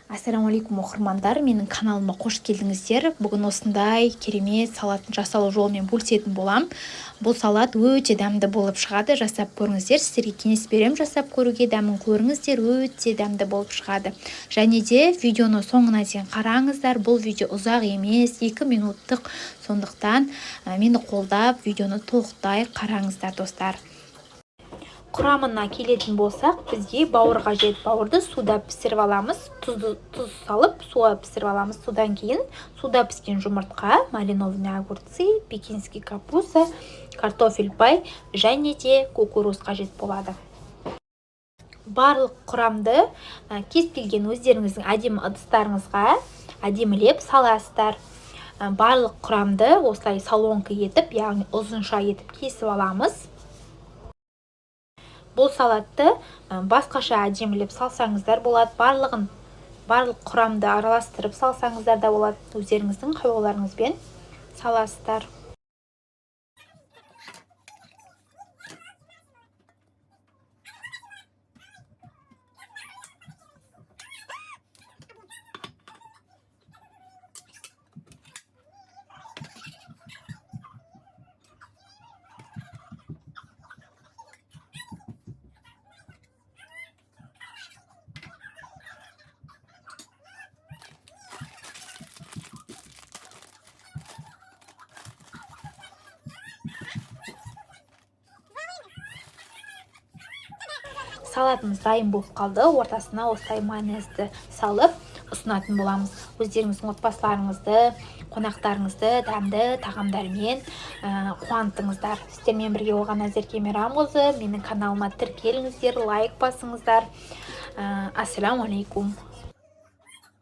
Ассалаумағалейкум, оқырмандар! Менің каналыма қош келдіңіздер. Бүгін осындай керемет салаттың жасалу жолымен бөлісетін болам. Бұл салат өте дәмді болып шығады, жасап көріңіздер. Сіздерге кеңес беремін жасап көруге, дәмін көріңіздер, өте дәмді болып шығады. Және де видеоны соңына дейін қараңыздар. Бұл видео ұзақ емес, 2 минуттық, сондықтан мені қолдап, видеоны толықтай қараңыздар, достар. Құрамына келетін болсақ, бізге бауыр қажет. Бауырды суда пісіріп аламыз, тұз салып суға пісіріп аламыз. Содан кейін суда піскен жұмыртқа, маринованный огурцы, пекинский капуста, картофель пай және де кукуруз қажет болады. Барлық құрамды кез келген өздеріңіздің әдемі ыдыстарыңызға әдемілеп саласыздар. Барлық құрамды осылай соломка етіп, яғни ұзынша етіп кесіп аламыз. Бұл салатты басқаша әдемілеп салсаңыздар болады, барлық құрамды араластырып салсаңыздар да болады, өздеріңіздің қалауларыңызбен саласыздар. Салатымыз дайын болып қалды. Ортасына осылай майонезді салып ұсынатын боламыз. Өздеріңіздің отбасыларыңызды, қонақтарыңызды дәмді тағамдармен қуантыңыздар. Сіздермен бірге болған Назерке Мейрамқызы. Менің каналыма тіркеліңіздер, лайк басыңыздар. Ассалаумағалейкум.